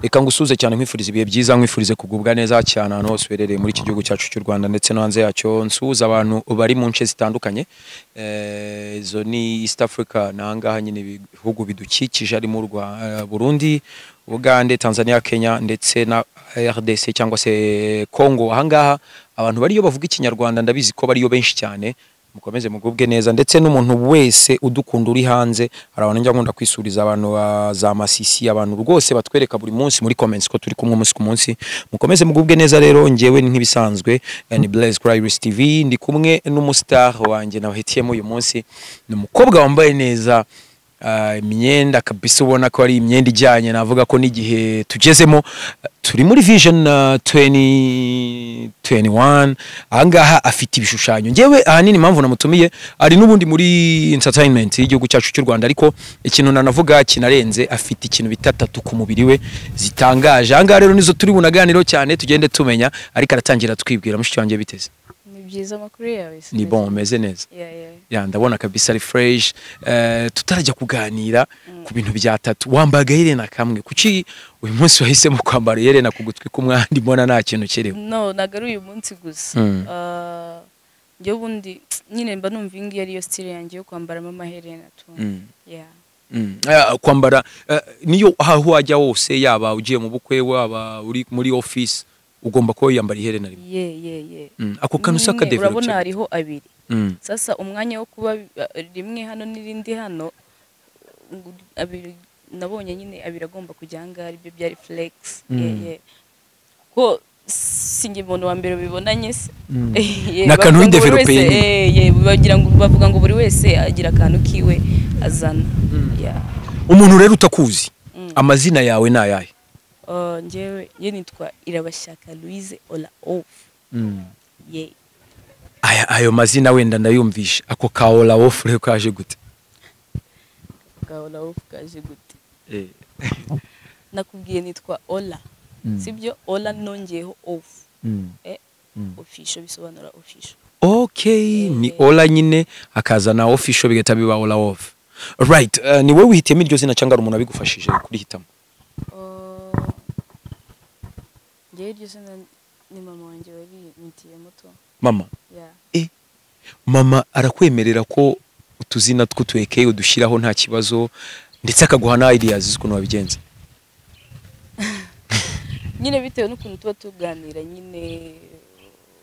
Reka ngusuze cyane, nkwifuriza ibihe byiza, nkwifurize kugubwa neza cyane ahantu hose uherereye muri iki gihugu cyacu cy'u Rwanda ndetse no hanze yacyo. Nsuhuza abantu bari mu nce zitandukanye, izo ni East Africa n'ahangaha nyine ibihugu bidukikije harimo Burundi, Bugande, Tanzania, Kenya ndetse na RDC cyangwa se Congo. Ahangaha abantu bariyo bavuga Ikinyarwanda, ndabizi ko bariyo benshi cyane. Mukomeze mugubwe neza, ndetse n'umuntu wese udukunda uri hanze. Hari abantu njya nkunda kwisuriza, abantu ba za Masisi, abantu rwose batwereka buri munsi muri comments ko turi kumwe umunsi ku munsi. Mukomeze mugubwe neza. Rero njyewe nk'ibisanzwe, ni Blaise kuri Iris TV, ndi kumwe n'umustar wanjye nabahitiyemo uyu munsi. Ni umukobwa wambaye neza, imyenda kabisa ubona ko ari imyenda ijyanye, navuga ko n'igihe tugezemo. Turi muri Vision 2021. Ahangaha afite ibishushanyo. Ngewe ahanini impamvu namutumiye, ari n'ubundi muri entertainment y'igihugu cyacu cy'u Rwanda, ariko ikintu nanavuga kinarenze, afite ikintu bita tattoo ku mubiri we zitangaje. Ahangaha rero nizo turi bunaganiro cyane, tugende tumenya, ariko aratangira twibwira. Mushiki wanjye, biteze? Ni byiza, amakuru yawe se? Ni bon, meze neza. Yeah. Ya, ndabona kabisa ari fresh. Tutarajya kuganira ku bintu bya tattoo, wambaye agaherena kamwe. Kuki uyu munsi wahisemo kwambara iherena ku gutwi k'umwandi, mbona nta kintu kiriho? No, ntabwo ari uyu munsi gusa. Ah, njyewe ubundi nyine mba numva iyi ngiyi ariyo style yanjye yo kwambaramo amaherena tu. Yeah. Kwambara niyo aho wajya hose, yaba ugiye mu bukwe, waba uri muri office, ugomba kuba wiyambara iherena rimwe? Yeah. Ako kantu Nyine saka develop. Urabona hariho abiri. Sasa umwanya wo kuba rimwe hano n'irindi hano, abiri nabonye nyine abiri agomba kujya ahangaha, aribyo byari flex. Yeah. Ko sinjye umuntu wa mbere ubibonanye se. Yeah, Ni akantu bavuga ngo buri widevelopeye wese- nyine. Yeah, bagira ngo bavuga ngo buri wese agira akantu kiwe azana. Yeah. Umuntu rero utakuzi, amazina yawe ni ayahe? Njyewe njye nitwa Irabashaka Louise Ola Off. Yeah. Aya, ayo mazina wenda ndayumvisha. Ako ka Ola Off rero kaje gute? Ka Ola Off kaje gute? Nakubwiye nitwa Ola. Sibyo? Ola nongeyeho off. Official bisobanura official. Okay, ni Ola nyine hakaza na official, bigahita biba Ola Off. Right, ni wowe wihitiyemo iryo zina cyangwa hari umuntu abigufashije kurihitamo? Njyewe iryo zina ni mama wanjye warimpitiyemo tu. Mama? Yeah. Eh, mama arakwemerera ko utuzina tw'utueke udushyiraho nta kibazo, ndetse akaguha na ideas z'ukuntu wabigenza? Nyine bitewe n'ukuntu tuba tuganira nyine,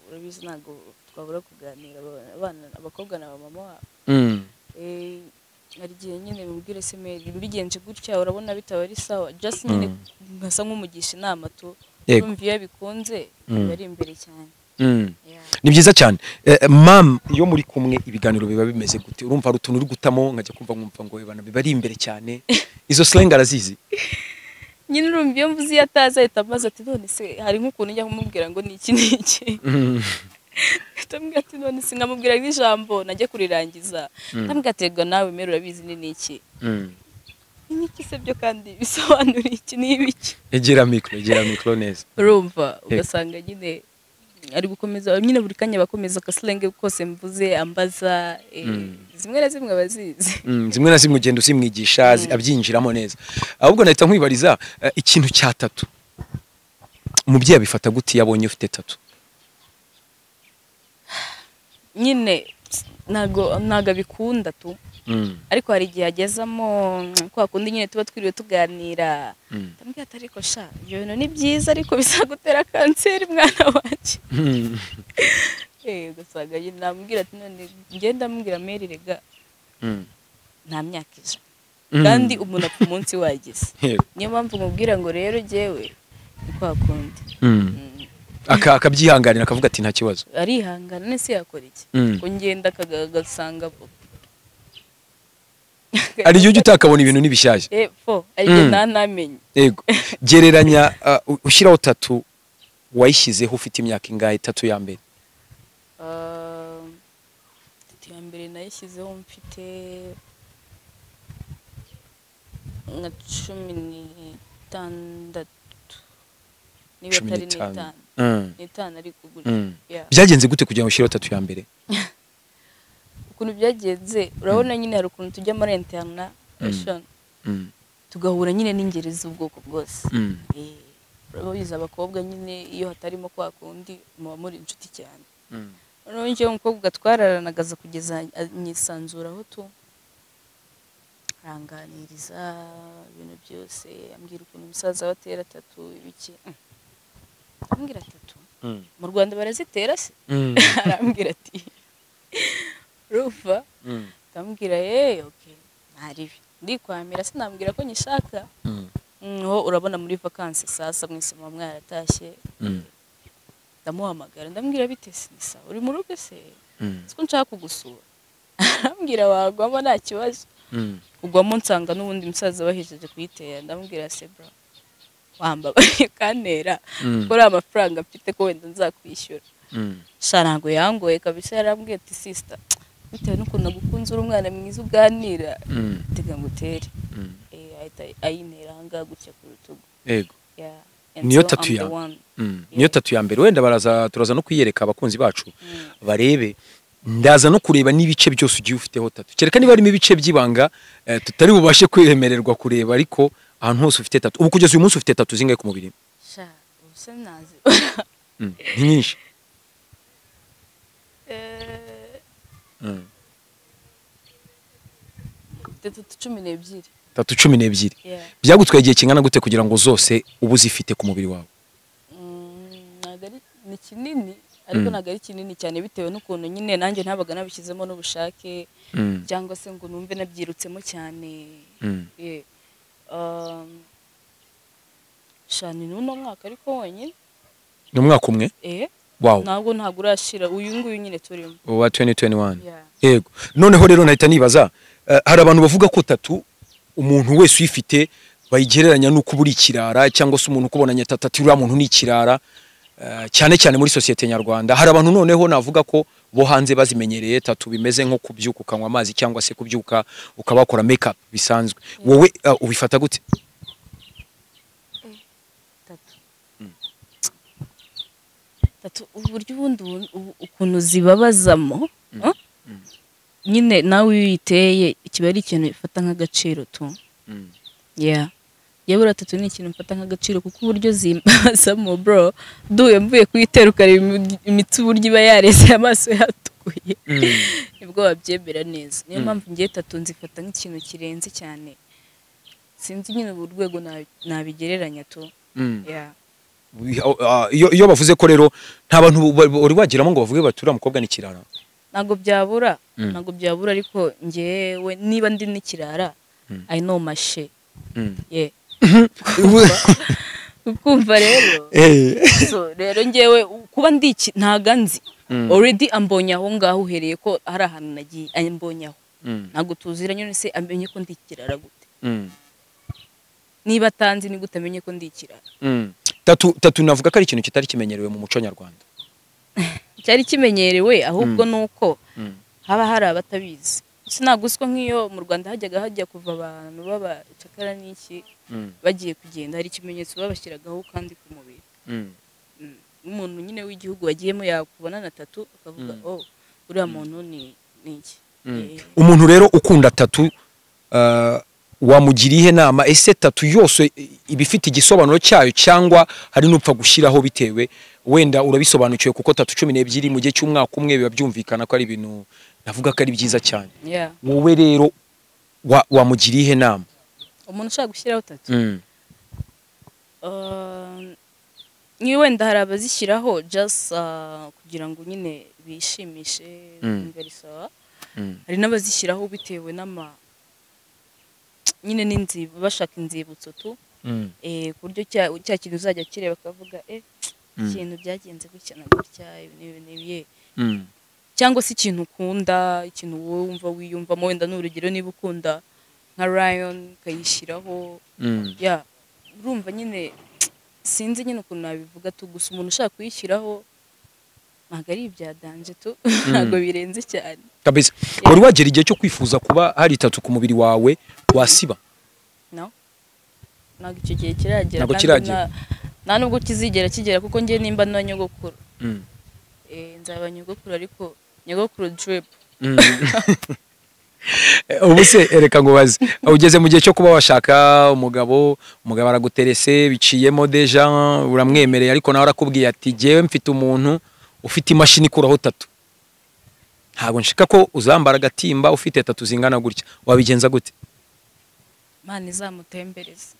urabizi ntabwo twabura kuganira, abana abakobwa na mama wabo. Hari igihe nyine mubwire se meri mbigenje gutya, urabona bitaba ari sawa? Just nyine nkasa nk'umugisha inama tu. Urumva iyo bikunze biba ari imbere cyane. Yeah. Ni byiza cyane. Mam, iyo muri kumwe ibiganiro biba bimeze gute? Urumva hari utuntu uri gutamo nkajya kumva nkumva ngo ebana biba ari imbere cyane. Izo slang arazizi? Nyine urumva iyo mvuze iyo atazi ahita ambaza ati none se, hari nk'ukuntu njya kumubwira ngo ni iki n'iki, ndamubwira ati none se, nkamubwira nk'ijambo najya kurirangiza, ndamubwira ati "Ega nawe meri urabizi ni n'iki?" Ni n'iki se byo kandi bisobanura iki, ni ibiki? Egera micro, egera micro neza. Urumva ugasanga nyine ari gukomeza nyine buri kanya bakomeza akasilenge kose mvuze ambaza, zimwe na zimwe abazizi. Zimwe na zimwe ugenda uzimwigisha, abyinjiramo neza. Ahubwo nahita nkwibariza, ikintu cya tattoo, umubyeyi abifata gute iyo abonye ufite tattoo? Nyine ntago abikunda tu. Ariko hari igihe agezamo, kwa kundi nyine tuba twiriwe tuganira, ndamubwira ati ariko sha, ibyo bintu ni byiza ariko bizagutera kanseri mwana wanjye. Ugasanga nyine namubwira ati none ngenda ndamubwira meri rega nta myaka 100 kandi umuntu apfa umunsi wageze. Niyo mpamvu mubwira ngo rero jyewe ni kwa kundi. Akabyihanganira akavuga ati nta kibazo? Arihangana, nese yakora iki? Ko ngenda agasanga Hari igihe ujya utakabona ibintu ni bishyashya. Fo hari igihe ntanamenye. Yego, gereranya, ushyiraho tattoo, wayishyizeho ufite imyaka ingahe, tattoo ya mbere? Tattoo ya mbere nayishyizeho mfite nka 16 niba Cumi atari n'itanu. n'itanu. N'itanu ariko gutya. Yeah. Byagenze gute kugira ngo ushyireho tattoo ya mbere? Ukuntu byagenze, urabona nyine hari ukuntu tujya muri internat. Tugahura nyine n'ingeri z'ubwoko bwose. Urabizi abakobwa nyine iyo hatarimo kwa kundi muba muri inshuti cyane. Noneho njyewe umukobwa twararanaga kugeza nyisanzuraho tu, aranganiriza ibintu byose, ambwira ukuntu umusaza we atera tattoo ibiki. Ambwira tattoo mu Rwanda barazitera se? Arambwira ati ruva. Ndamubwira okay, ntaribi, ndikwamira sinambwira ko nyishaka. Ho urabona muri vacances sasa mwese muba mwaratashye. Ndamuhamagara ndamubwira bite se, ni sawa, uri mu rugo se? Siko nshaka kugusura. Arambwira wagwamo nta kibazo. Kugwamo nsanga n'ubundi musaza bahejeje kuyitera. Ndamubwira se bro, wambabariye kantera ko ari amafaranga mfite ko wenda nzakwishyura. Sha ntabwo yangoye kabisa, yarambwiye ati sister, bitewe n'ukuntu nagukunze uri umwana mwiza uganira, tega ngo utere. Ahita ayintera ahangaha gutya ku rutugu. Yego. Yeah. Niyo tattoo ya niyo tattoo ya mbere. Wenda baraza, turaza no kwiyereka abakunzi bacu barebe. Ndaza no kureba n'ibice byose ugiye ufiteho tattoo, kereka niba harimo ibice by'ibanga tutari bubashe kwemererwa kureba, ariko ahantu hose ufite tattoo. Ubu kugeza uyu munsi ufite tattoo zingahe ku mubiri? Sha ubu nazi. Ni nyinshi. Tattoo 12. Tattoo 12. Yeah. Byagutwaye igihe kingana gute kugira ngo zose ubu zifite ku mubiri wawe? Ntabwo ari ni kinini, ariko ntabwo ari kinini cyane bitewe n'ukuntu nyine nanjye ntabaga nabishyizemo n'ubushake cyangwa se ngo numve nabyirutsemo cyane. Yeah. Sha ni n'uno mwaka ariko wonyine. Ni umwaka umwe? Eh. Wow. Ntabwo urashira uyu nguyu nyine turimo. Wa 2021. Yeah. Yego. Noneho rero nahita nibaza, hari abantu bavuga ko tattoo umuntu wese uyifite bayigereranya n'uko uri ikirara, cyangwa se umuntu ukubonanye tattoo ati uriya muntu ni ikirara, cyane cyane muri sosiyete nyarwanda. Hari abantu noneho navuga ko bo hanze bazimenyereye tattoo bimeze nko kubyuka ukanywa amazi cyangwa se kubyuka ukabakora make up bisanzwe. Wowe ubifata gute? Tattoo. Tattoo uburyo ubundi ukuntu zibabazamo, nyine nawe iyo uyiteye kiba ari ikintu ufata nk'agaciro tu. Yeah. Yewe tattoo ni ikintu mfata nk'agaciro kuko uburyo zimbazamo bro, duhuye mvuye kuyitera ukareba imitsi uburyo iba yareze amaso yatukuye, nibwo wabyemera neza. Niyo mpamvu ngiye tattoo nzifata nk'ikintu kirenze cyane, sinzi nyine ubu rwego nabigereranya tu. Yeah. Iyo bavuze ko rero nta bantu wari wagiramo ngo bavuge bati uriya mukobwa ni ikirara? Ntabwo byabura, ntabwo byabura, ariko ngewe niba ndi n'ikirara, I know my shit. Yeah. Ukumva rero, so rero ngewe kuba ndi iki ntago nzi already ambonye aho ngaho, uhereye ko hari ahantu nagiye ambonye aho, ntabwo tuziranye, none se amenye ko ndi ikirara gute? Niba atanzi ni gute amenye ko ndi ikirara? Tattoo navuga ko ari ikintu kitari kimenyerewe mu muco nyarwanda. Cyari kimenyerewe, ahubwo nuko haba hari abatabizi. Sinaguswa nk'iyo mu Rwanda hajyaga hajya kuva abantu b'abacakara n'iki bagiye kugenda, hari ikimenyetso babashyiragaho kandi ku mubiri. Umuntu nyine w'igihugu wagiyemo yakubona na tattoo akavuga oh uriya muntu ni iki. Umuntu rero ukunda tattoo wamugira ihe nama? Ese tattoo yose iba ifite igisobanuro cyayo cyangwa hari n'upfa gushyiraho bitewe? Wenda urabisobanukiwe kuko tattoo 12 mu gihe cy'umwaka umwe biba byumvikana ko ari ibintu navuga ko ari byiza cyane. Wowe rero wamugira ihe nama? Umuntu ushaka gushyiraho tattoo, niyo wenda hari abazishyiraho just kugira ngo nyine bishimishe, bumve ari sawa. Hari n'abazishyiraho bitewe n'ama nyine n'inzibu, bashaka inzibutso tu, ku buryo cya kintu uzajya kireba akavuga ikintu byagenze gutya na gutya, ibi n'ibi n'ibi, cyangwa se ikintu ukunda, ikintu wowe wumva wiyumvamo. Wenda ni urugero niba ukunda nka Lion ukayishyiraho. Ya urumva nyine sinzi nyine ukuntu nabivuga tu, gusa umuntu ushaka kuyishyiraho ntabwo ari ibya danger tu, ntabwo birenze cyane. Kabisa. Wari wagera igihe cyo kwifuza kuba hari tattoo ku mubiri wawe wasiba? No, ntabwo icyo gihe kiragera. Ntabwo kandi kiragera. Nta nubwo kizigera kigera kuko njye nimba na nyogokuru, nzaba nyogokuru, ariko nyogokuru drip. Ubu se reka nkubaze, ugeze mu gihe cyo kuba washaka umugabo, umugabo araguterese, biciyemo déjà, uramwemereye, ariko nawe arakubwiye ati jyewe mfite umuntu ufite imashini ikuraho tattoo, ntabwo nshaka ko uzambara agatimba ufite tattoo zingana gutya, wabigenza gute? Imana izamutembereze,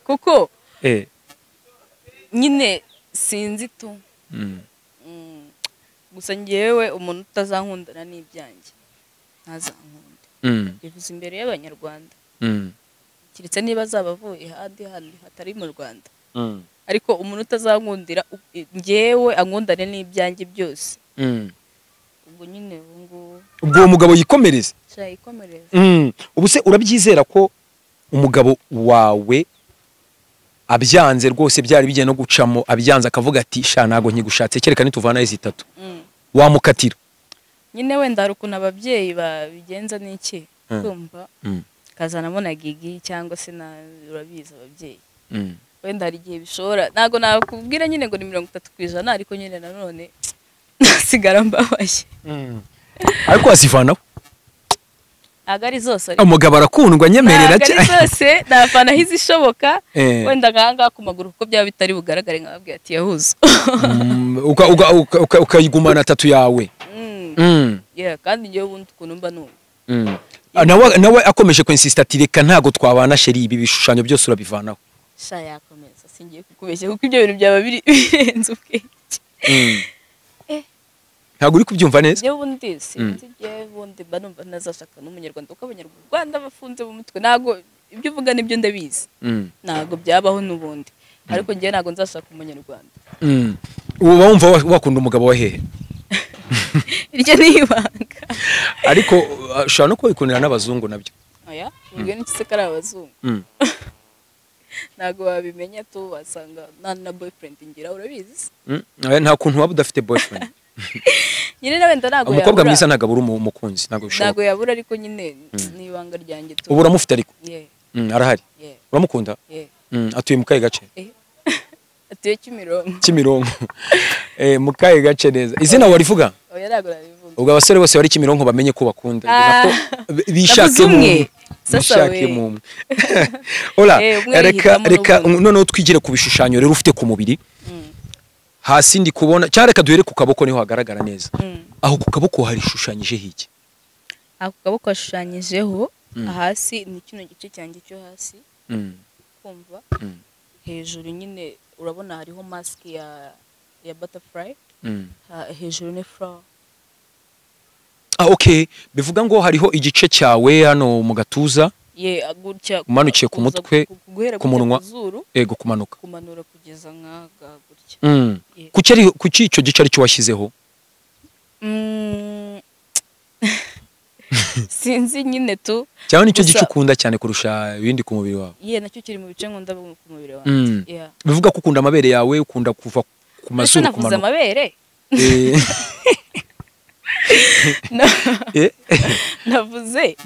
kuko nyine sinzi tu. Gusa ngewe umuntu utazankundana n'ibyanjye ntazankunda. Bivuze imbere y'Abanyarwanda, keretse niba azaba avuye ahandi handi hatari mu Rwanda. Ariko umuntu utazankundira ngewe ankundane n'ibyanjye byose, ubwo nyine ubu ngubu. Ubwo uwo mugabo yikomereze. Yikomereza. Ubu se urabyizera ko umugabo wawe abyanze rwose, byari bigiye no gucamo, abyanze akavuga ati sha ntago nkigushatse kereka nituvana izi tattoo, wamukatira? Nyine wenda hari ukuntu ababyeyi babigenza n'iki, kumva kazanamo na gigi cyangwa se na, urabizi ababyeyi. Wenda hari igihe bishobora, ntabwo nakubwira nyine ngo ni 30%, ariko nyine nanone nasigara mbabaye. Ariko wazivanaho? Ntabwo ari zose ariko. Umugabo arakundwa, nyemerera. Ntabwo ari zose, navanaho izishoboka. Wenda nkahangaha ku maguru, kuko byaba bitari bugaragare, nkababwira ati yahuze. Ukayigumana tattoo yawe. Yeah, kandi ngewe ubundi ukuntu mba numva. Ah, nawe akomeje kwinsista ati reka ntago twabana chérie, ibi bishushanyo byose urabivanaho. Sha yakomeza, singiye kukubeshya, kuko ibyo bintu byaba biri birenze ubwenge. Ntabwo uri kubyumva neza. Njyewe ubundi sinzi, njyewe ubundi mba numva ntazashaka n'Umunyarwanda, kuko Abanyarwanda bafunze mu mutwe. Ntabwo ibyo uvuga nibyo, ndabizi. Ntabwo byabaho n'ubundi, ariko njyewe ntabwo nzashaka Umunyarwanda. Uba wumva wakunda umugabo wa hehe? Iryo ni ibanga. Ariko ushobora no kuba wikundira n'abazungu nabyo. Oya, ubwo ni se ko ari abazungu? Ntabwo wabimenya tu, wasanga nta na boyfriend ngira, urabizi. Oya, nta kuntu waba udafite boyfriend. Nyine na wenda ntabwo Umukobwa yabura. mwiza ntabwo abura umukunzi, ntabwo bishoboka. Ntabwo yabura, ariko nyine ni ibanga ryanjye tu. Ubu uramufite ariko? Yeah. Arahari? Yeah. Uramukunda? Yeah. Atuye mu kahe gace? Eh. Atuye Kimironko. Kimironko, mu kahe gace neza? Izina warivuga? Oya, ntabwo nabivuga. Ubwo abasore bose bari Kimironko bamenye ko bakunda. Ah. Nako bishake Navuze mu umwe. Sasa bishake we. mu umwe. Ola, Umwe reka yihitamo reka n'ubundi. noneho twigire ku bishushanyo rero ufite ku mubiri. Hasi ndi kubona cyangwa reka duhere ku kaboko, niho hagaragara neza. Aho ku kaboko harishushanyijeho iki? Ako kaboko gashushanyijeho hasi ni kino gice cyanjye cyo hasi, kumva? Hejuru nyine urabona hariho mask ya butterfly. Hejuru ni flower. Ah, okay, bivuga ngo hariho igice cyawe hano mu gatuza, Ye, gutya. umanukiye ku kuza mutwe, guhera ku gutya munwa. ku zuru, Ego, kumanuka. Kumanura kugeza nk'aga gutya. Yeah. Kuki icyo gice aricyo washyizeho? Sinzi nyine tu. Cyangwa nicyo Gusa- gice ukunda cyane kurusha ibindi ku mubiri wawe? Ye, nacyo kiri mu bice nkunda ku mubiri wanjye. Yeah. Bivuga ko ukunda amabere yawe, ukunda kuva ku Ese mazuru navuze kumanuka. amabere? Navuze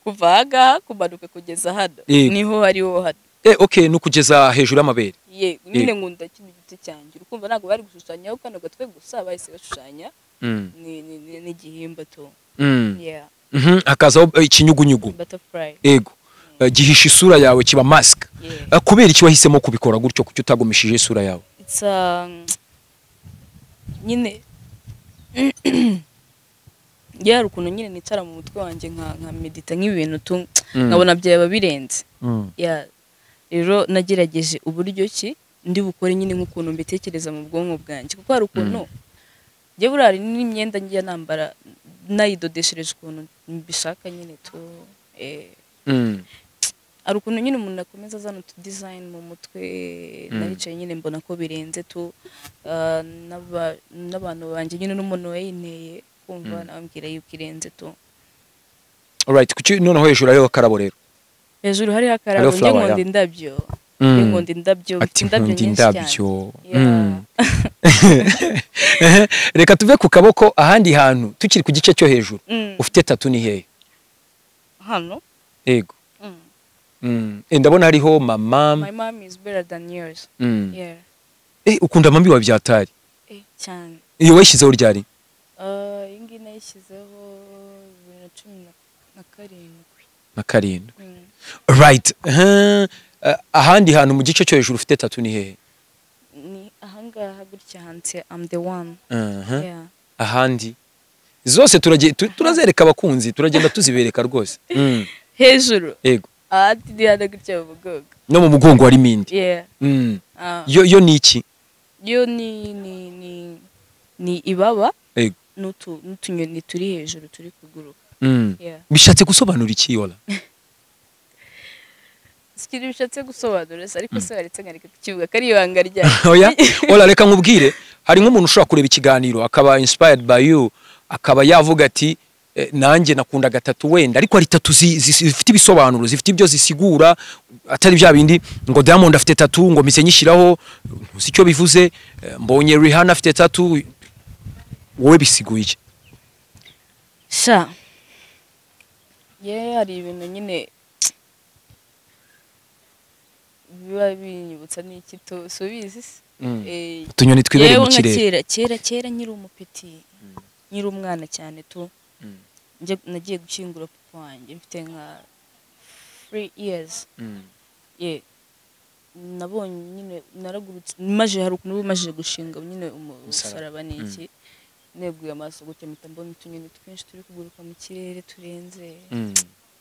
kuva ahangaha kumanuka kugeza hano. Niho hariho hano. Okay, ni ukugeza hejuru y'amabere. Ye, nyine nkunda kino gice cyanjye, urukumva ntabwo bari gushushanyaho kano gatwe gusa, bahise bashushanya n'igihimba tu. Yeah. Hakazaho ikinyugunyugu. Butterfly. Ego. Gihisha isura yawe, kiba mask. Yeah. Kubera iki wahisemo kubikora gutyo? Kuki utagumishije isura yawe? It's nyine njye hari ukuntu nyine nicara mu mutwe wanjye nka medita nk'ibintu tu, nkabona byaba birenze. Yeah. Rero nagerageje uburyo ki ndi bukore nyine nk'ukuntu mbitekereza mu bwonko bwanjye, kuko hari ukuntu njye buriya hari n'imyenda ngiye nambara nayidodeshereje ukuntu mbishaka nyine tu. Hari ukuntu nyine umuntu akomeza azana utu design mu mutwe. Naricaye nyine mbona ko birenze tu. N'abantu banjye nyine n'umuntu wayinteye kumva nababwira yuko irenze tu. Alright, kuki noneho hejuru hariho akarabo rero? Hejuru hariho akarabo. Hariho Njye flower, nkunda yeah. indabyo. Njye nkunda indabyo, mfite Ati indabyo nkunda nyinshi cyane. indabyo. Yeah. Reka tuve ku kaboko, ahandi hantu tukiri ku gice cyo hejuru ufite tattoo ni hehe? Hano. Ego. Ndabona hariho mama. My mom is better than yours. Yeah. Ukunda mami wawe byatari? Cyane. Iyo wayishyizeho ryari? Iyi ngiyi nayishyizeho 2017. Na karindwi. Right. Ahandi hantu mu gice cyo hejuru ufite tattoo ni hehe? Ni ahangaha gutya handitse "I'm the one". Yeah. Ahandi zose turazereka abakunzi, turagenda tuzibereka rwose. Hejuru. Yego. Ahandi ni hano gutya mu mugongo. No mu mugongo harimo indi. Yeah. Yo ni iki? Yo ni ibaba. Yego. N'utunyoni turi hejuru turi kuguruka. Yeah. Bishatse gusobanura iki, Yola? Sikiri bishatse gusobanura se, ariko se waretse nkareka kukivuga ko ari ibanga ryayo. Oya, Ola, reka nkubwire, hari nk'umuntu ushobora kureba ikiganiro akaba inspired by you, akaba yavuga ati nanjye nakunda gatatu wenda, ariko hari tattoo zifite ibisobanuro, zifite ibyo zisigura, atari bya bindi ngo Diamond afite tattoo ngo mise nyishyiraho, ntuzi icyo bivuze, mbonye Rihanna afite tattoo, wowe bisiguye iki? Sha, ye, hari ibintu nyine biba binyibutsa n'iki tu subizi se. Utunyoni twibereye Yewe mu nka kirere. Kera kera kera nkiri umupeti, nkiri umwana cyane tu, nagiye gushyingura papa wanjye mfite nka 3 years. Ye, nabonye nyine naragurutse maje, hari ukuntu uba umajije gushinga nyine umusaraba n'iki, neguye amaso gutya mpita mbona utunyoni twinshi turi kuguruka mu kirere turenze,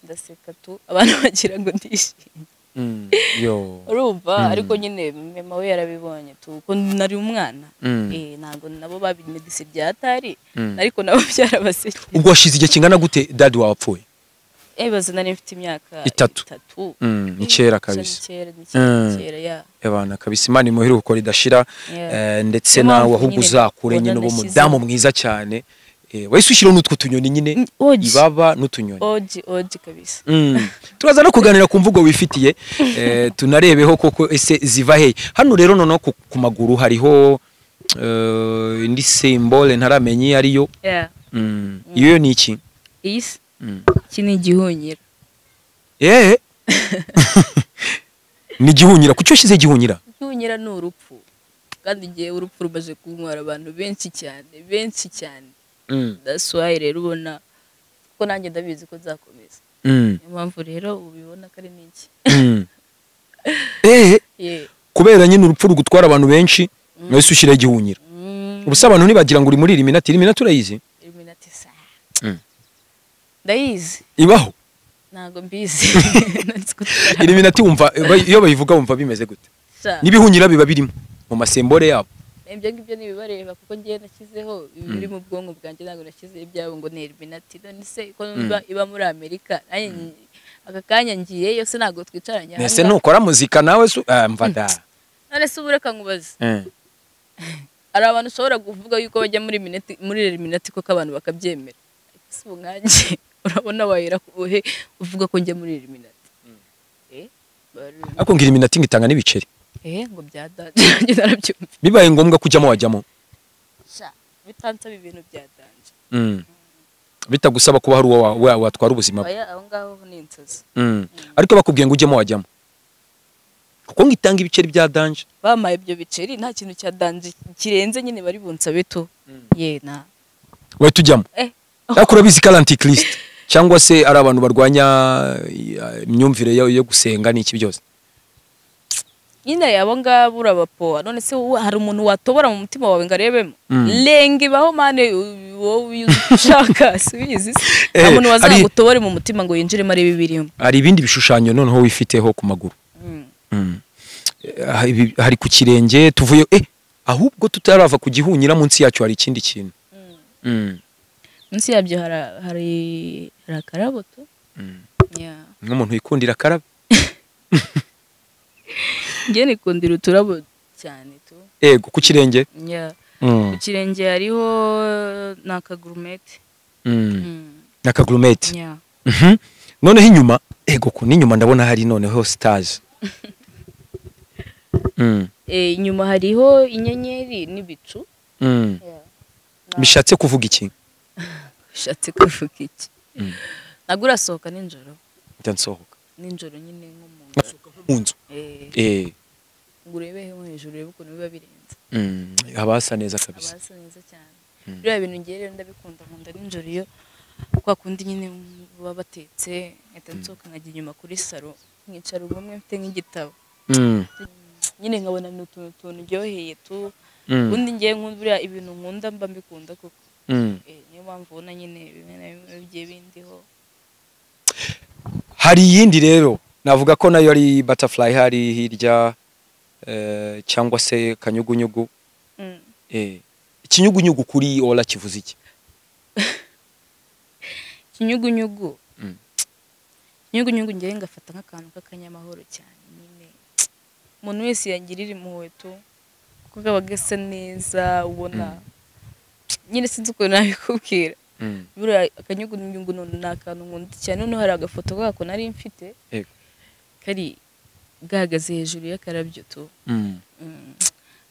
ndaseka tu, abantu bagira ngo ndishimye. Yo. Urumva, ariko nyine mama we yarabibonye tu ko nari umwana. Ntabwo nabo babimedise byatari, ariko nabo byarabasekeye. Ubwo washize igihe kingana gute daddy wawe apfuye? Baza nari mfite imyaka 3. 3. Ni kera Sha, kabisa. Ni kera, ni kera, ni kera ya. Ebana kabisa, Imana imuhere uko ridashira. Yeah. Ndetse Niyo nawe mpamvu ahubwo nyine uzakure ubona nyine ube nashyizeho. umudamu mwiza cyane. Wahise ushyiraho n'utwo tunyoni nyine, Oji. ibaba n'utunyoni. Oji oji kabisa. Turaza no kuganira ku mvugo wifitiye, tunarebeho koko ese ziva he. Hano rero noneho ku maguru hariho indi symbole ntaramenya iyo ariyo. Yeah. Iyo ni iki? Iyi se, iki ni igihunyira. Ni igihunyira. Kuki washyize igihunyira? Igihunyira ni urupfu, kandi igihe urupfu rumaze kuntwara abantu benshi cyane, benshi cyane. That's why rero ubona ko nanjye ndabizi ko nzakomeza. Niyo mpamvu rero ubibona ko ari n'iki. Yeah. Kubera nyine urupfu rugutwara abantu benshi, wahise ushyiraho igihunyira. Ubu se abantu ntibagira ngo uri muri Illuminati? Illuminati urayizi? Illuminati sa, ndayizi. Ibaho? Ntabwo mbizi. Nzi ko Illuminati wumva iyo bayivuga wumva bimeze gute? Sha, N'ibihunyira biba birimo mu masymbole yabo. Ibyo ngibyo ntibibareba kuko ngiye nashyizeho ibiri mu bwonko bwanjye, ntabwo nashyizeho ibyabo ngo ni Illuminati. None se ko numva iba muri Amerika, nanjye aka kanya ngiyeyo se ntabwo twicaranye aha Ese ngaha? nukora muzika nawe su mva da. None se ubu reka nkubaze, hari abantu ushobora kuvuga yuko bajya muri Illuminati, muri Illuminati koko abantu bakabyemera? Ariko se ubu nkanjye urabona wahera uhe uvuga ko njya muri Illuminati? Ariko ngo Illuminati ngo itanga n'ibiceri. Ngo bya danger, nanjye narabyumva. Bibaye ngombwa kujyamo wajyamo? Sha, bitansaba ibintu bya danger. Bitagusaba kuba hari uwo watwara ubuzima bwe. Oya, aho ngaho ni inzozi. Ariko bakubwiye ngo ujyemo wajyamo, kuko ngo itanga ibiceri bya danger. Bampaye ibyo biceri, nta kintu cya danger kirenze nyine bari bunsabe tu, ye na. Wahita ujyamo? Ariko urabizi ko ari antichrist, cyangwa se ari abantu barwanya imyumvire yo gusenga n'iki byose. Nyine abo ngabo urabapoa. None se wowe hari umuntu watobora mu mutima wawe ngo arebemo? Lenga ibaho mane, wowe iyo ushaka subizi se, nta muntu wazagutobore mu mutima ngo yinjiremo arebe ibirimo. Hari ibindi bishushanyo noneho wifiteho ku maguru. Hari ku kirenge, tuvuye ahubwo tutarava ku gihunyira, munsi yacyo hari ikindi kintu. Munsi yabyo hari akarabo tu. Yeah. Nk'umuntu wikundira akarabo. Njye nikundira uturabo cyane tu. Ego, ku kirenge. Yeah. Ku kirenge hariho ni akagurumete. N'akagurumete. Yeah. Noneho inyuma, ego, ku n'inyuma ndabona hari noneho stars. Inyuma hariho inyenyeri n'ibicu. Yeah. Bishatse kuvuga iki? Bishatse kuvuga iki? Ntabwo urasohoka nijoro? Njya nsohoka. Nijoro nyine nko mu nzu. Mu nzu. Ngo urebe nko hejuru, urebe ukuntu biba birenze. Haba hasa neza kabisa. Haba hasa neza cyane. Biriya bintu ngiye rero ndabikunda, nkunda nijoro iyo Kwa kundi nyine baba batetse, nkahita nsohoka nkajya inyuma kuri salo, nkicara ubumwe mfite nk'igitabo. Nyine nkabona ni utuntu tunryoheye tu. Ubundi ngewe nkunda buriya ibintu nkunda mba mbikunda koko. Niyo mpamvu ubona nyine bimwe na bimwe bigiye bindiho. Hari iyindi rero navuga ko nayo ari butterfly, hari hirya cyangwa se kanyugunyugu. Ikinyugunyugu kuri Ola kivuze iki? Ikinyugunyugu. Ikinyugunyugu ngewe ngafata nk'akantu k'akanyamahoro cyane nyine. Umuntu wese yangirira impuhwe tu, kuko kaba gasa neza ubona. Nyine sinzi ukuntu nabikubwira. Buriya akanyugunyugu ni akantu nkunda cyane. Noneho hari agafoto kako nari mfite. Kari gahagaze hejuru y'akarabyo tu.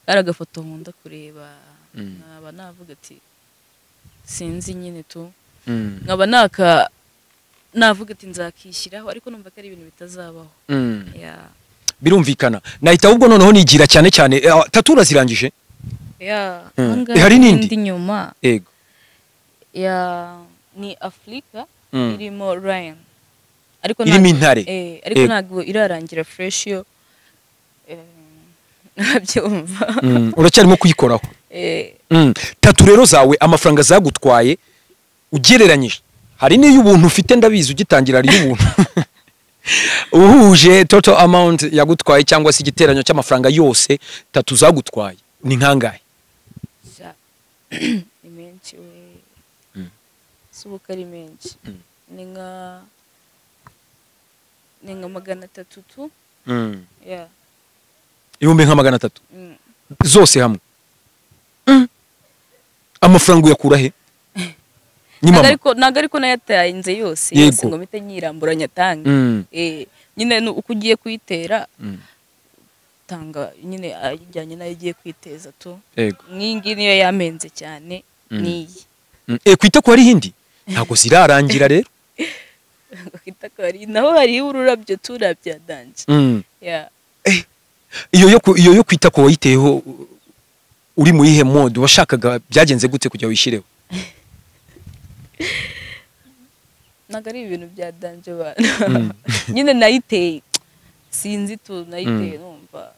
Kari agafoto nkunda kureba. Nkaba navuga ati sinzi nyine tu. Nkaba naka navuga ati nzakishyiraho, ariko numva ko ari ibintu bitazabaho. Yeah. Birumvikana. Nahita ahubwo noneho nigira cyane cyane tattoo urazirangije? Yeah. Hari n'indi? Nyuma. Yego. Ya ni Afrika irimo lion. Ariko irimo intare. Ariko ntabwo irarangira fresh yo. Nabyumva. Uracyarimo kuyikoraho. Tattoo rero zawe amafaranga zagutwaye ugereranyije. Hari n'iyo ubuntu ufite ndabizi ugitangira ari ubuntu. Uhuje total amount yagutwaye cyangwa se igiteranyo cy'amafaranga yose tattoo zagutwaye ni nkangahe? Ni menshi we. Subuka ari menshi. Ni nka 300 tu. Yeah. Ibihumbi nka 300. Zose hamwe. Amafaranga uyakura he? Ntago ariko nayatayenze yose yose ngo mpite nyirambura nyatange. Nyine uko ugiye kuyitera tanga nyine ajyanye nayo ugiye kwiteza tu. Nk'ingi niyo yamenze cyane niyi. Kwita ko hari hindi ntago zirarangira rero. Kwita ko hari naho hari ururabyo turabya danje. Yeah. Iyo yo kwita ko wayiteho uri mu ihe mode washakaga byagenze gute kujya wishireho? Ntago ari ibintu bya danje bana. Nyine nayiteye sinzi tu nayiteye numva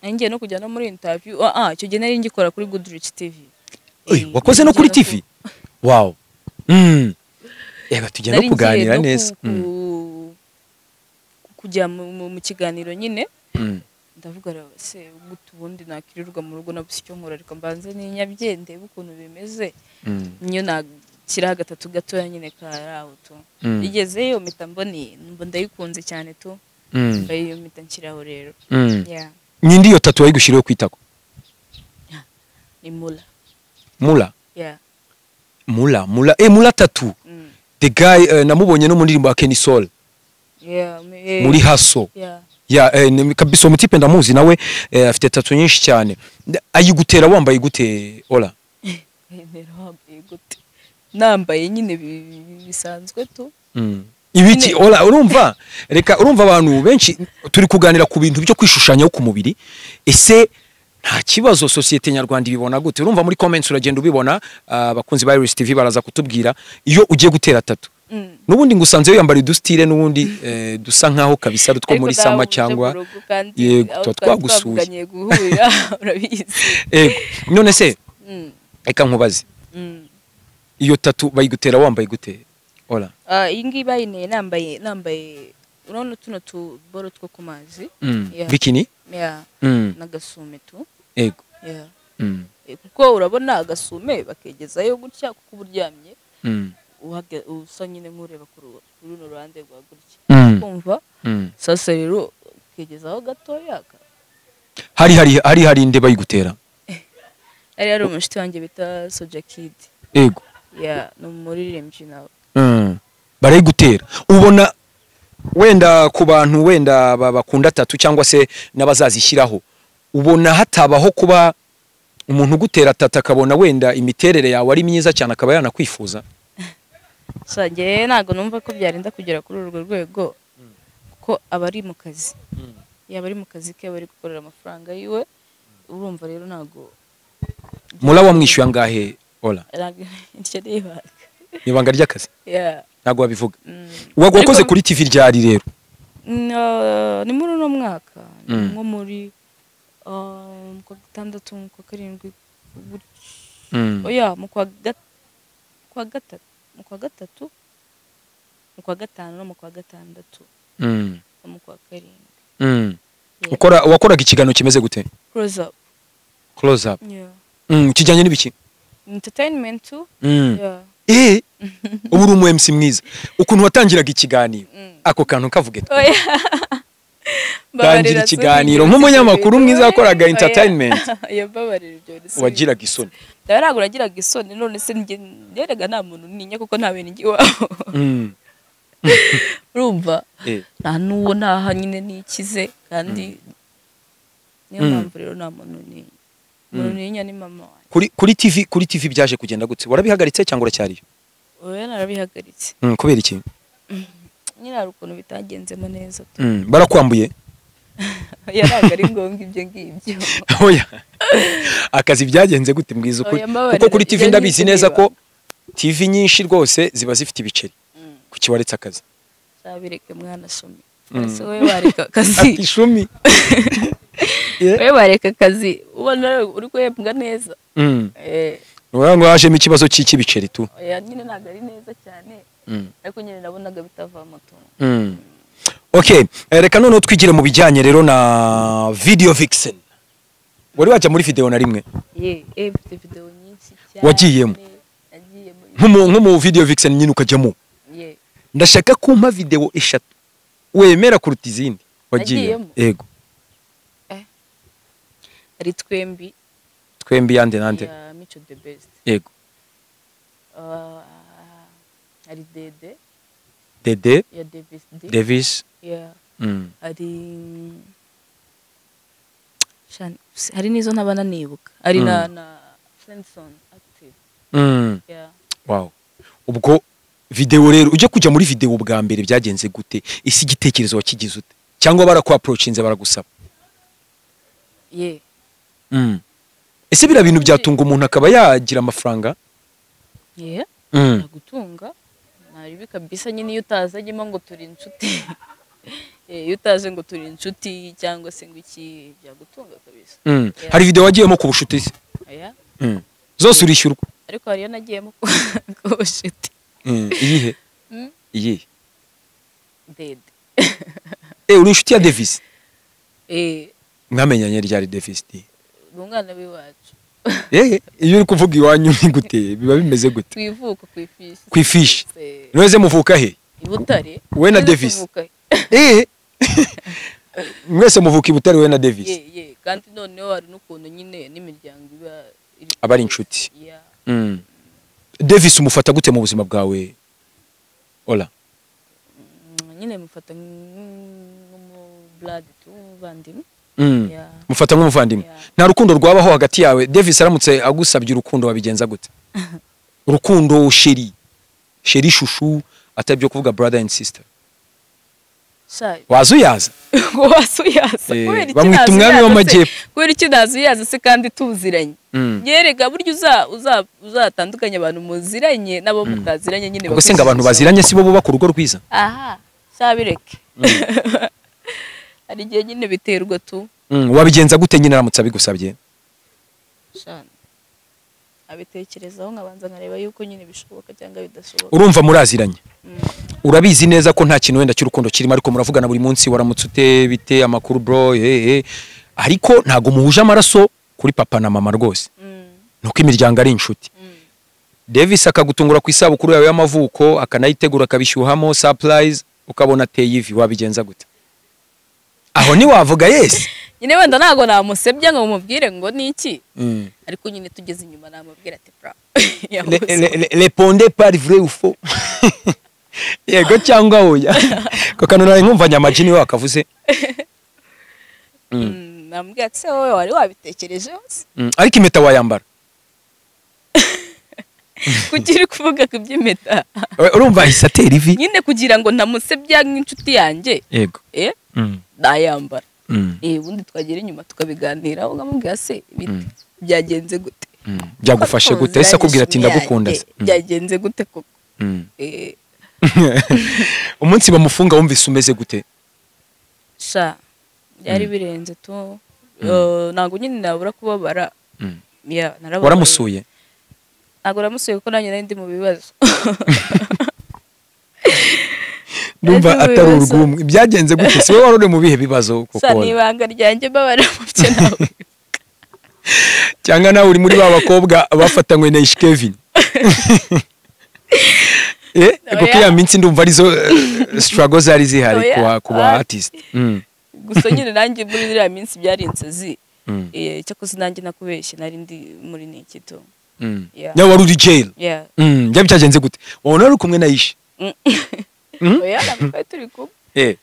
ngiye no kujya no muri interview. Icyo gihe nari ngikora kuri Goodrich TV. Wakoze no kuri TV? Wow. Eba tujya no kuganira neza. Kujya mu kiganiro nyine. Ndavuga se gute ubundi nakirirwa mu rugo nabuze icyo nkora, ariko mbanze ninyabye ndebe ukuntu bimeze. Niyo nakiraho gatatu gatoya nyine karaho tu. Igezeyo mpita mboni ndayikunze cyane tu. Ndayiyo mpita nshyiraho rero. Yeah. Nindi yo tattoo wayigushiriyeho kwitako? Ni Mula. Mula? Yeah. Mula. Mula tattoo. The guy namubonye no mu ndirimbo ya Kenny Sol. Yeah. Muri Haso. Yeah. Ya kabisa umutipe ndamuzi nawe afite tattoo nyinshi cyane. Ayigutera wambaye gute Ola? Ayintera wambaye gute? Nambaye nyine bisanzwe tu. Ibiki Ola urumva? Reka urumva abantu benshi turi kuganira ku bintu byo kwishushanyaho ku mubiri. Ese nta kibazo societe nyarwanda ibibona gute? Urumva muri comments uragenda ubibona, abakunzi ba Iris TV baraza kutubwira iyo ugiye gutera tattoo. Nubundi ngusanze yambara udustile nubundi dusa nkaho kabisa rutwo muri sama cyangwa yego twagusuye urabizi. None se eka nkubaze iyo tattoo bayigutera wambaye gute Ola? Iyi ngiyi bayineye nambaye urabona tuno tuboro two ku mazi. Bikini? Yeah. N'agasume tu. Yego. Yeah. Kuko urabona agasume bakegezayo gutya kuko uburyamye. Usa nyine nkureba kuri runo ruhande rwa gutya. Kumva? Sasa rero kegezaho gatoya. Hari inde bayigutera? Ari umushiti wanjye bita Soja Kid. Yego. Yeah, no muririmbyi nawe. Barayigutera. Ubona wenda ku bantu wenda bakunda tattoo cyangwa se n'abazazishyiraho, ubona hatabaho kuba umuntu ugutera tattoo akabona wenda imiterere yawe ari myiza cyane akaba yanakwifuza? Sange ntago numva ko byarinda kugera kuri urwo rwego kuko abari mu kazi. Yaba ari mu kazi ke bari gukorera amafaranga yiwe, urumva rero ntago. Mula wamwishyuye angahe Ola? Iryo ni ibanga. Ni ibanga ry'akazi. Yeah. Ntabwo wabivuga. Wakoze kuri TV ryari rero? Ni muri uno mwaka, nko muri mu kwa gatandatu, mu kwa karindwi, oya, mu kwa gatatu, mu kwa gatatu, mu kwa gatanu no mu kwa gatandatu, no mu kwa karindwi. Ukora wakoraga ikiganiro kimeze gute? Close up. Close up. Yeah. Kijyanye n'ibiki? Entertainment too. Yeah. Ubu uri umu MC mwiza. Ukuntu watangiraga ikiganiro, ako kantu kavuge. Oya. Tangira ikiganiro nk'umunyamakuru mwiza wakoraga entertainment. Yababarira ibyo rese. Wagiraga isoni. Ntabwo nagiraga isoni, none se ngerega nta muntu ninya kuko nta bintu ngiwaho. Urumva? Nta nuwo naha nyine nikize kandi niyo mpamvu rero nta muntu ninya. Umuntu ninya ni mama wanjye. Kuri TV byaje kugenda gutse? Warabihagaritse cyangwa uracyariyo? Oya, narabihagaritse. Kubera iki? Nyine hari ukuntu bitagenzemo neza. Barakwambuye? Yaraga ari ngombwa ibyo ngibyo. Oya. Akazi byagenze gute mbwiza ukuri? Kuko kuri TV ndabizi neza ko TV nyinshi rwose ziba zifite ibiceri. Kuki waretse akazi? Zabireke mwana shumi. Ese wowe wareka akazi? Ati shumi. Wowe wareka akazi ubona uri kwembwa neza. Ngo hajemo ikibazo cy'ibiceri tu. Oya, nyine ntabwo ari neza cyane. Ariko nyine nabonaga bitavamo tu. Okay, reka noneho twigire mu bijyanye rero na Video Vixen. Wari wajya muri video na rimwe? Mfite video nyinshi cyane. Wagiyemo? Nagiyemo. Nko mu Video Vixen nyine ukajyamo. Ndashaka kumpa video 3 wemera kuruta izindi. Wagiyemo? Yego. Ari twembi. Twembi yande nande? Ya Mico the Best. Yego. Ari Dede. Dede ya Davis D. Davis. Yeah. Hari nizo ntabana nibuka. Ari na Friendson Active. Yeah. Wow. Ubwo video rero ujye kujya muri video bwa mbere byagenze gute? Isi igitekerezo wakigize ute? Cyangwa barakwa approachinze baragusaba? Yeah. Ese bira bintu byatunga umuntu akaba yagira amafaranga? Yeah. Nagutunga. Naribi kabisa nyine iyo utazagemo ngo turi inshuti. Iyo utaje ngo turi inshuti cyangwa se ngo iki byagutunga kabisa. Hari video wagiyemo ku bushuti se? Oya. Zose urishyurwa. Ariko hari yo nagiyemo ku bushuti. Iyihe? Iyihe? Dede. Uri inshuti ya Davis? Mwamenyanye ryari Davis D? Umwana w'iwacu. Iyo uri kuvuga iwanyu ni gute? Biba bimeze gute? Twivuka ku ifishi. Ku ifishi. Nweze muvuka he? I Butare. We na Davis. Mwese muvuka i Butare we na Davis. Kandi noneho hari n'ukuntu nyine n'imiryango iba abari inshuti. Davis umufata gute mu buzima bwawe? Ola. Nyine mufata nk'umu blood tu muvandimwe. Mufata nk'umuvandimwe. Nta rukundo rwabaho hagati yawe. Davis aramutse agusabye urukundo wabigenza gute? Urukundo sheri. Sheri shushu atabyo kuvuga brother and sister. Wazuyaza? Wazuyaza. Bamwita umwami w'amajyepfo. Kubera iki nazuyaza se kandi tuziranye? Yerega buryo uzatandukanye abantu muziranye nabo mutaziranye nyine. Ubwo se ngo abantu baziranye sibo bubaka urugo rwiza? Aha, sabireke. Hari igihe nyine biterwa tu. Wabigenza gute nyine aramutse abigusabye? Shana. Abitekerezaho nkabanza nkareba yuko nyine bishoboka cyangwa bidashoboka. Urumva muraziranye? Urabizi neza ko nta kintu wenda cy'urukundo kirimo ariko muravugana buri munsi waramutse ute bite amakuru bro ariko ntago muhuje amaraso kuri papa na mama rwose. Nuko imiryango ari inshuti. Davis akagutungura ku isabukuru yawe y'amavuko akanayitegura akabishyuhamo surprise ukabona ateye ivi wabigenza gute? Aho ni wavuga yes. Nyine wenda ntago namusebya ngo mumubwire ngo niki. Ariko nyine tugeze inyuma namubwira ati bra. Répondez par vrai ou faux. Yego cyangwa oya. Ko kanura nkumva nyamaji niwe wakavuze. Namubwira ati se wowe wari wabitekereje hose. Ariko impeta wayambara. Kugira kuvuga ku by'impeta. Urumva ahise atera ivi. Nyine kugira ngo ntamusebya nk'inshuti yanjye. Yego. Ndayambara. Ubundi twagera inyuma tukabiganiraho nkamubwira se byagenze gute? Byagufashe gute? Ese akubwira ati ndagukunda se? Byagenze gute koko? Umunsi bamufunga wumvise umeze gute? Sha byari birenze tu, ntabwo nyine nabura kubabara. Waramusuye? Ntabwo naramusuye kuko nanjye nari ndi mu bibazo. Ndumva atari urwumwe. Byagenze gute? Si wowe wari uri mu bihe bibazo koko? Sa ni ibanga ryanjye mbabara mu byo nawe. Cyangwa nawe uri muri ba bakobwa bafatanywe na Kevin. Kuko ya minsi ndumva arizo struggle zari zihari ku ba artist. Gusa nyine nanjye muri iriya minsi byari insazi. Cyakoze nanjye nakubeshye nari ndi muri Nikito. Nawe wari uri jail. Byagenze gute? Wabona wari kumwe na Ishe? Oya, ntabwo turi kumwe.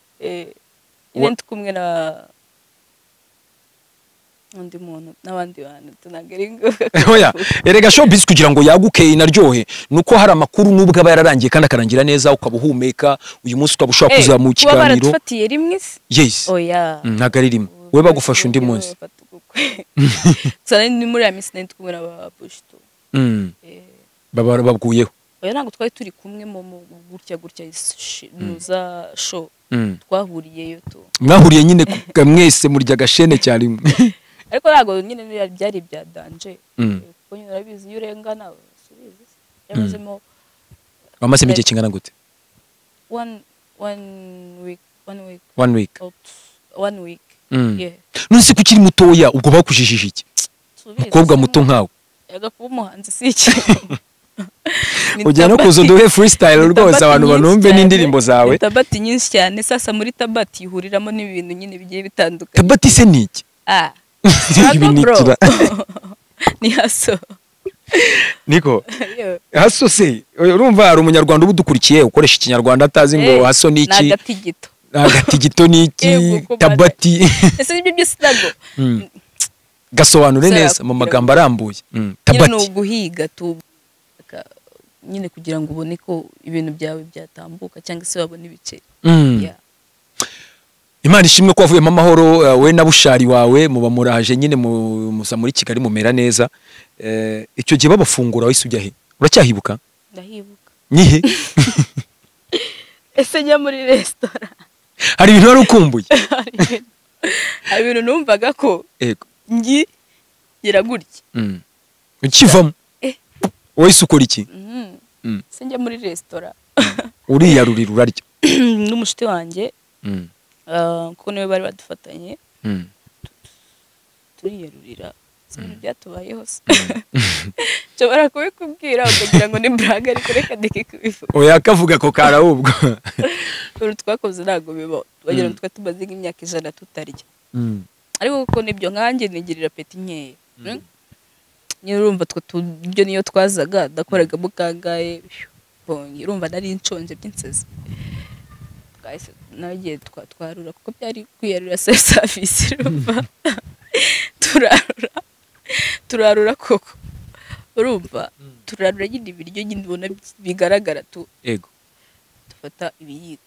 Nyine ndi kumwe na undi muntu n'abandi bantu tunagera ingoga. Oya, erega showbiz kugira ngo yaguke inaryohe nuko hari amakuru nubwo aba yararangiye kandi akarangira neza, ukaba uhumeka uyu munsi ukaba ushobora kuzamuka ikiganiro. Kuba baradufatiye rimwe se? Yes. Oya. Ntabwo ari rimwe. We bagufasha undi munsi. Gusa ni muri ya minsi nari ndi kumwe n'aba Bushito. Baba babguyeho. Oya, ntabwo twari turi kumwe mu gutya gutya nuza show. Twahuriyeyo tu. Mwahuriye nyine mwese murya gashene cyane. Ariko ntabwo nyine byari ibya danje. Kuko nyine urabizi iyo urengana usubiza. Yamazemo wamazemo igihe kingana gute? One week. 1 week. 1 week. Yeah. None se kukiri mutoya ubwo bakujijije iki? Mukobwa muto nkawe. Yaga kuba umuhanzi si iki. Ujya no kuza duhe freestyle rwose abantu banumve n'indirimbo zawe. Tabati nyinshi cyane. Sasa muri tabati ihuriramo n'ibintu nyine bigiye bitandukanye. Tabati se ni iki? Ni haso. Niko haso se urumva hari umunyarwanda ubudukurikiye ukoresha ikinyarwanda atazi ngo haso ni iki? Nagatigito. Nagatigito ni iki? Tabati. Ese ibyo byose ntabwo gasobanure neza mu magambo arambuye. Tabati ni uguhiga tu nyine kugira ngo ubone ko ibintu byawe byatambuka cyangwa se babone ibiceri. Imana ishimwe ko wavuyemo amahoro, we na Bushari wawe muba muraje nyine muza muri Kigali mumera neza. Icyo gihe babafungura wahise ujya he? Uracyahibuka? Ndahibuka. Nihe? Ese njya muri restaurant. Hari ibintu wari ukumbuye? Hari ibintu numvaga ko ngira gutya. Ukivamo? Wahise ukora iki? Ese njya muri restaurant. Uriyarurira urarya? N'umushuti wanjye. Kuko niwe bari badufatanye. Turiyarurira. Ibintu byatubayeho se. Nshobora kubikubwira ukagira ngo ni braga, ariko reka ndeke kubivuga. Oya, kavuga ko karahubwo. Uru twakoze ntabwo bibaho. Wagira ngo twari tumaze nk'imyaka 100 tutarya. Ariko kuko nibyo nkanjye nigirira peti nkeya. Nyine urumva twe turyo niyo twazaga ndakoraga mukangaye. Bonye urumva nari nshonje by'insazi. Guys, nagiye twarura kuko byari kwiyarura self service urumva. Turarura koko. Urumva turarura nyine ibiryo nyine ubona bigaragara tu. Yego. Dufata ibiyiko.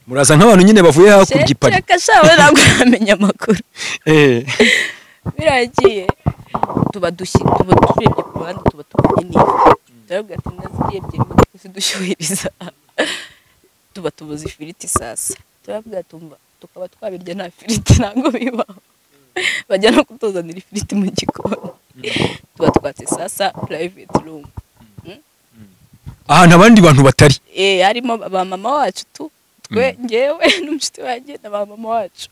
Muraza nk'abantu nyine bavuye hakurya ipari. Reka shawe ntabwo uramenya amakuru. Biragiye tuba turebye ku ruhande tuba tubonye n'ifi. Turabwira ati nazigiye ebyiri mujye kuzidushyuhiriza. Tuba tubuze ifiriti sasa. Turabwira tumva tukaba twabirya nta firiti ntabwo bibaho. Bajya no kutuzanira ifiriti mu gikoni. Tuba twatse sasa private room. Ahantu abandi bantu batari. Harimo ba mama wacu tu. Twe ngewe n'umushuti wanjye na ba mama wacu.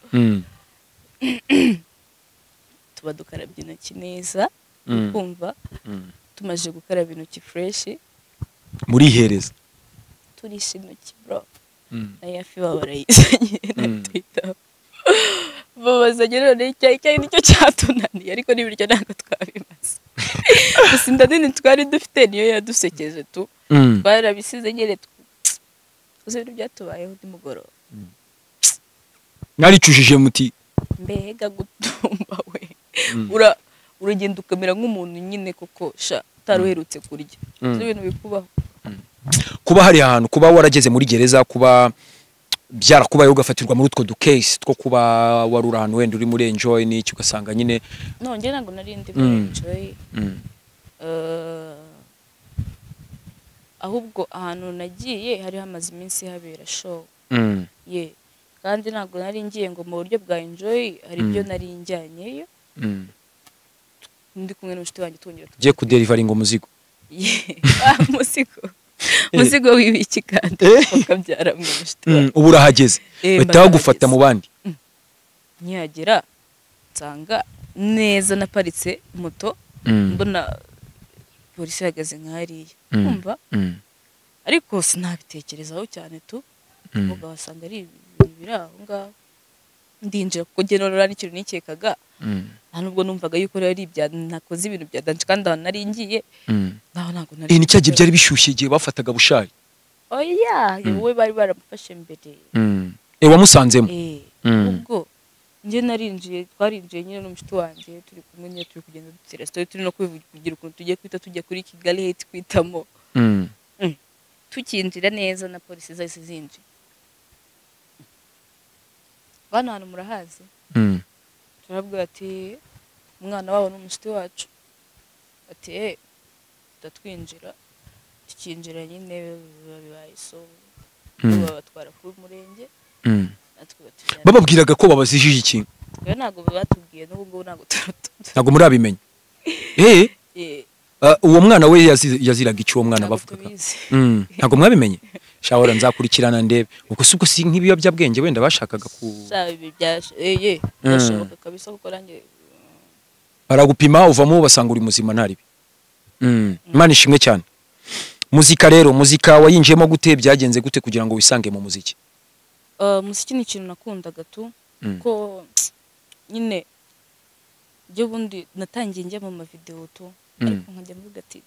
Tuba dukarabye intoki neza, kumva tumaze gukaraba intoki fresh. Murihereza. Turisha intoki bro. Na yafi baba barayizanye na Twitter. Babazanye none icyayi nicyo cyatunaniye ariko n'ibiryo ntabwo twabimaze. Gusa inda nini twari dufite niyo yadusekeje tu. Twarabisize nyine uzi ibintu byatubayeho nimugoroba. Naricujije muti mbega gutumba we. Uragenda ukamera nk'umuntu nyine koko sha utaruherutse kurya. Uzi ibintu bikubaho. Kuba hari ahantu kuba warageze muri gereza, kuba byarakubaye ugafatirwa muri utwo dukase two kuba warura ahantu wenda uri muri enjoy n'iki ugasanga nyine. No, njye ntabwo nari ndi muri enjoy. Ahubwo ahantu nagiye hari hamaze iminsi habera show. Ye, kandi ntabwo nari ngiye ngo mu buryo bwa enjoy, hari ibyo nari njyanyeyo. Ndi kumwe n'umushuti wanjye, twongera Ugiye kuderivaringa umuzigo. Umuzigo, umuzigo w'ibiki kandi ukabyara mu mushuti wanjye? Ubu urahageze, bahita bagufata mu bandi. Nkihagera nsanga neza naparitse moto, mbona polisi ihagaze nk'hariya, kumva, ariko sinabitekerezaho cyane tu, kuvuga wasanga ari ibintu biri aho ngaho. Ndinjira, kuko njye noneho n'ikintu nikekaga, nta nubwo numvaga yuko rero ari ibya nakoze ibintu bya danger, kandi ahantu nari ngiye naho ntabwo nari Ni cya gihe byari bishyushye, igihe bafataga Bushari. Oya, wowe bari baramufashe mbere. Wamusanzemo? Eh. Ubwo njye narinjiye, twarinjiye nyine n'umushuti wanjye, turi kumwe nyine, turi kugenda dutera story, turi no kwivugira ukuntu tugiye kwita tujya kuri Kigali Hate kwitamo. Tukinjira neza na polisi zahise zinjira. Bano hantu murahazi? Turabwira ati umwana wabo ni umushuti wacu. Ati tutatwinjira. Tukinjira nyine biba bibaye so, babatwara ku murenge, natwe batujyana. Bababwiraga ko babazijije iki? Rero ntabwo batubwiye, n'ubu ngubu ntabwo Ntabwo murabimenya? Uwo mwana we yaziraga iki, uwo mwana Ntabwo bavugaga? tubizi. Ntabwo mwabimenye? Shawora nzakurikirana ndebe. Ubwo si ubwo si nk'ibiyobyabwenge wenda bashakaga ku Sha, ibi ye, byashoboka kabisa, kuko nanjye Baragupima uvamo, basanga uri muzima, ntaribi. Imana ishimwe cyane. Muzika rero, muzika wayinjiyemo gute? Byagenze gute kugira ngo wisange mu muziki? Umuziki ni ikintu nakundaga tu, ko nyine byo bundi natangiye njya mu mavideo tu, ariko nkajya mvuga ati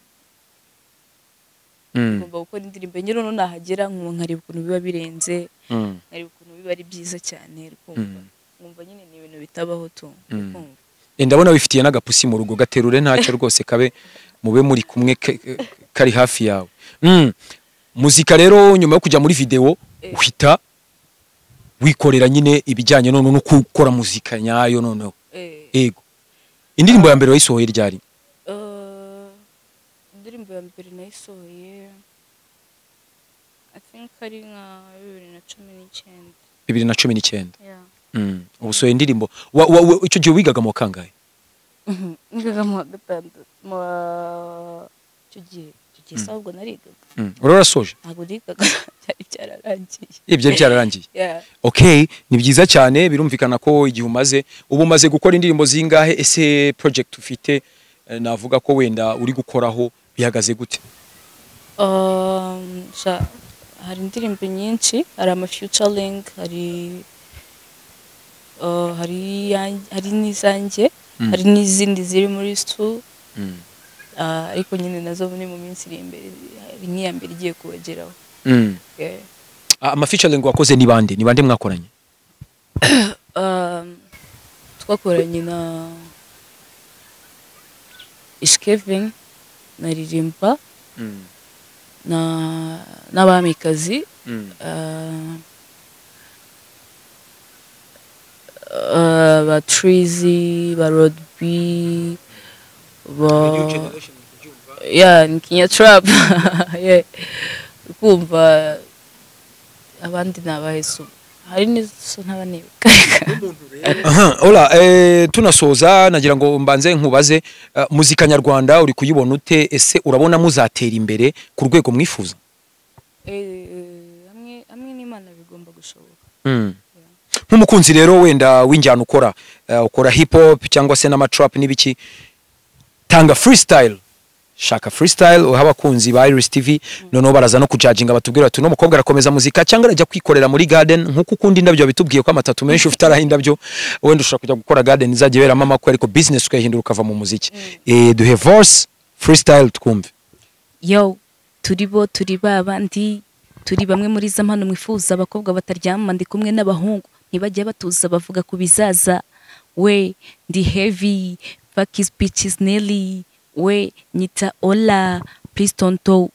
ngomba gukora indirimbo nyine. Noneho nahagera nkumva, nkareba ukuntu biba birenze, nkareba ukuntu biba ari byiza cyane, kumva nkumva nyine ni ibintu bitabaho tu, kumva. Ndabona wifitiye n'agapusi mu rugo, gaterure ntacyo rwose, kabe mube muri kumwe, kari hafi yawe. Muzika rero, nyuma yo kujya muri video, uhita wikorera nyine ibijyanye none no gukora muzika nyayo noneho? Ego. Indirimbo ya mbere wayisohoye ryari? Indirimbo ya mbere nayisohoye, I think ari nka 2019. 2019? Yeah. Ubu usohoye indirimbo icyo gihe wigaga mu wa kangahe? Nigaga mu wa gatandatu mu wa icyo gihe se ahubwo narigaga. Wari warasoje? Ntabwo nigaga, byari byararangiye. Ibyo byararangiye? Yeah. Okay, ni byiza cyane. Birumvikana ko igihe umaze, ubu umaze gukora indirimbo zingahe? Ese project ufite, navuga ko wenda uri gukoraho, bihagaze gute? Sha, hari indirimbo nyinshi, hari ama featuring, hari n'izanjye, hari n'izindi ziri muri stu, ariko nyine nazo ni mu minsi iri imbere, hari nk'iya mbere igiye kubageraho. Yeah. Ah, ama featuring wakoze ni bande? Ni bande mwakoranye? Twakoranye na Ishkevin na Ririmba na n'Abamikazi, ba Trizy, ba Rod B, ba, yeah, ni Kinya Trap, yeah. Kumva abandi ni abahesu, hari n'izo ntaba nibuka. Aha, ola, tunasoza nagira ngo mbanze nkubaze, muzika nyarwanda uri kuyibona ute? Ese urabona muzatera imbere ku rwego mwifuza? Hamwe n'Imana bigomba gushoboka. Nk'umukunzi rero wenda w'injyana ukora, ukora hip hop cyangwa se n'amatrap n'ibiki, tanga freestyle, shaka freestyle uha abakunzi ba Iris TV, noneho baraza no kujudginga, batubwira bati uno mukobwa arakomeza muzika cyangwa arajya kwikorera muri garden, nkuko ukunda indabyo, bitubwiye ko amatatu menshi ufite araho indabyo. Wenda ushobora kujya gukora garden izajya iberamo amakwe, ariko business ukayihindura ukava mu muziki. Duhe verse freestyle twumve. Yo, turi bo, turi ba bandi, turi bamwe muri za mpano mwifuza, abakobwa bataryama, ndi kumwe n'abahungu ntibajya batuza, bavuga ku bizaza. We ndi heavy, fuck his bitches Nelly, we nyita Ola, please don't talk.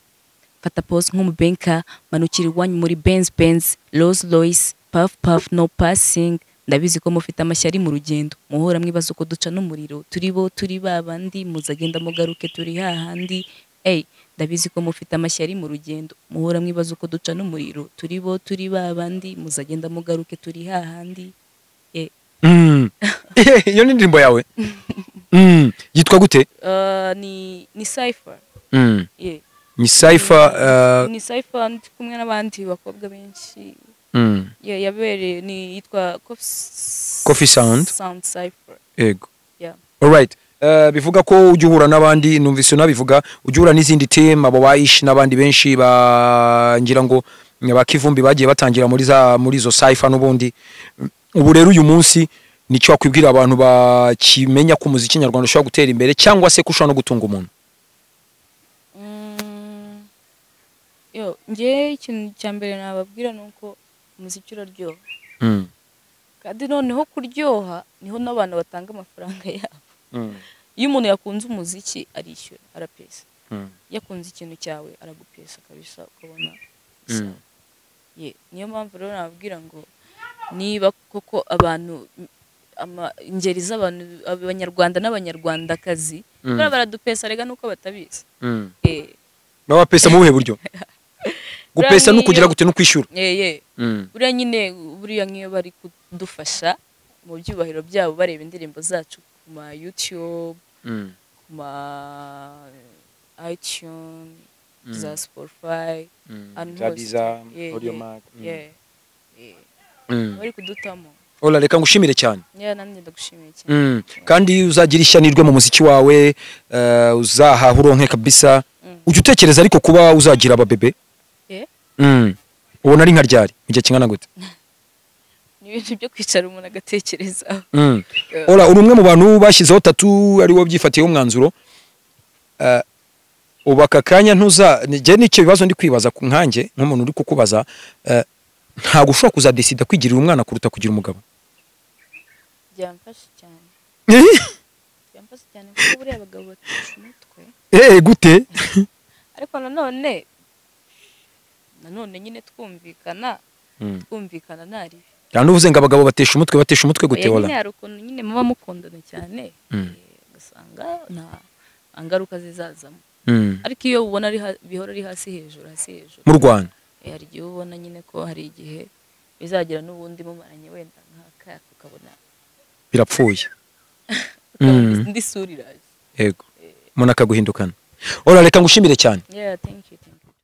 Fata pose nk'umubenka, manukira iwanyu muri Benz Benz, Rolls Royce, puff puff, no passing. Ndabizi ko mufite amashyari mu rugendo, muhora mwibaza uko duca n'umuriro. Turi bo, turi ba bandi, muzagenda mugaruke, turi hahandi. Ey, ndabizi ko mufite amashyari mu rugendo, muhora mwibaza uko duca n'umuriro, turi bo turi babandi, muzagenda mugaruke turi hahandi. Iyo ni indirimbo yawe? Yitwa gute? Ni Cypher. Yeah. Ni Cypher. Ni Cypher ndi kumwe n'abandi bakobwa benshi. Yeah, yabereye ni yitwa Coffee Sound. Sound Cypher. Yego. Yeah. Alright. Bivuga ko ujya uhura n'abandi, numvise unabivuga, ujya uhura n'izindi team, abo bayishi n'abandi benshi bangira ngo bakivumbi bagiye batangira muri izo cypher n'ubundi. Ubu rero uyu munsi nicyo wakwibwira abantu bakimenya ko umuziki nyarwanda ushobora gutera imbere cyangwa se ko ushobora no gutunga umuntu? Yo, nge ikintu cya mbere nababwira ni uko umuziki uraryoha. Kandi noneho kuryoha niho n'abantu batanga amafaranga yabo. Iyo umuntu yakunze umuziki arishyura, arapesa. Yakunze ikintu cyawe aragupesa kabisa, ukabona. Niyo mpamvu rero nababwira ngo niba koko abantu ingeri z'abantu abanyarwanda n'abanyarwandakazi baradupesa rega nuko batabizi. Babapesa mu buhe buryo? Gupesa no kugira gute no kwishyura? Buriya nyine buriya nk'iyo bari kudufasha mu byubahiro byabo bareba indirimbo zacu ku ma YouTube, ku ma iTunes, za Spotify, za Deezer, Audiomack. Bari kudutamo. Ola, reka ngushimire cyane. Nanjye ndagushimiye cyane. Kandi uzagira ishyanirwe mu muziki wawe, uzahaha uronke kabisa. Ujya utekereza ariko kuba uzagira ababebe? Ubona ari nka ryari? Mu gihe kingana gute? Ni ibintu byo kwicara umuntu agatekereza. Ola, uri umwe mu bantu bashyizeho tattoo, ari wo byifatiyeho umwanzuro. Ubu aka kanya ntuza, njye nicyo bibazo ndi kwibaza nkanjye nk'umuntu uri kukubaza, ntabwo ushobora kuzadesida kwigirira umwana kuruta kugira umugabo? Byamfasha cyane. Byamfasha cyane kuko buriya abagabo batesha umutwe. Gute? Ariko nanone nyine twumvikana nari. Kandi uvuze ngo abagabo batesha umutwe gute? Wala nyine hari ukuntu nyine muba mukundana cyane, ugasanga nta ngaruka zizazamo. Ariko iyo ubona bihora ari hasi hejuru mu Rwanda, hari igihe ubona nyine ko hari igihe bizagira n'ubundi mumaranye wenda nk'aka ukabona birapfuye. Indi sura iraje. Yego. Umuntu akaguhindukana. Ora, reka ngushimire cyane. Yeah, thank you.